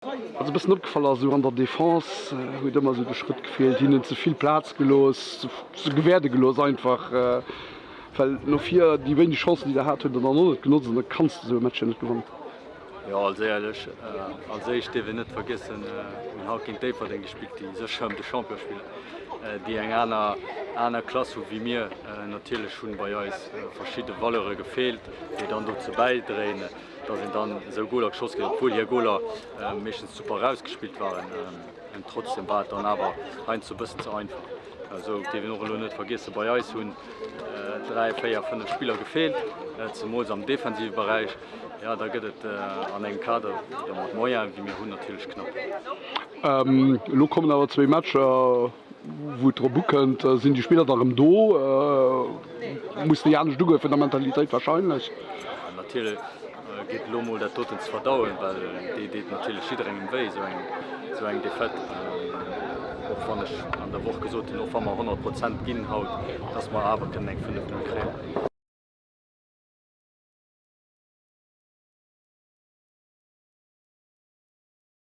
Wat e bëssen opgefall ass, esou an der Defense huet ëmmer esou de Schrëtt gefeelt, hinnen ze vill Plaz gelooss, ze gewäerde gelooss einfach, well no vir déi wéineg Chancen, déi der hat, huet der dann och net genotzt an da kanns de esou e Match jo net gewannen. Jo, also éierlech, als éischt dierf een net vergiessen, mir hunn haut géint Déifferdeng gespillt, déi sécher ëm de Champion spillen, déi eng aner aner Klass hu wéi mir. Natierlech hunn bei eis verschidde Valeure gefeelt, déi dann dozou bäidréien, dass een dann esou Goler geschoss kritt, obwuel hir Goler meeschtens super erausgespillt waren. An trotzdem war et dann awer heiansdo e bëssen ze einfach. Esou dierf een och elo net vergiessen, bei eis hunn 3, 4, 5 Spiller gefeelt, zemools am defensive Beräich. Jo, da gëtt et an engem Kader oder mat Moyene wéi mir hunn natierlech knapp. Elo kommen awer zwéi Matcher. Wou et drop ukënnt, sinn déi Spiller da rëm do? Mussen déi anescht ugoen vun der Mentalitéit wahrscheinlech? Natierlech geet elo mol dat doten ze verdauen, well déi deet natierlech jidderengem wéi, esou eng, esou eng Defaite. Och wann ech an der Woch gesot hunn, och wa mer 100 Prozent ginn haut, datt mer awer kënnen eng 5, 0 kréien.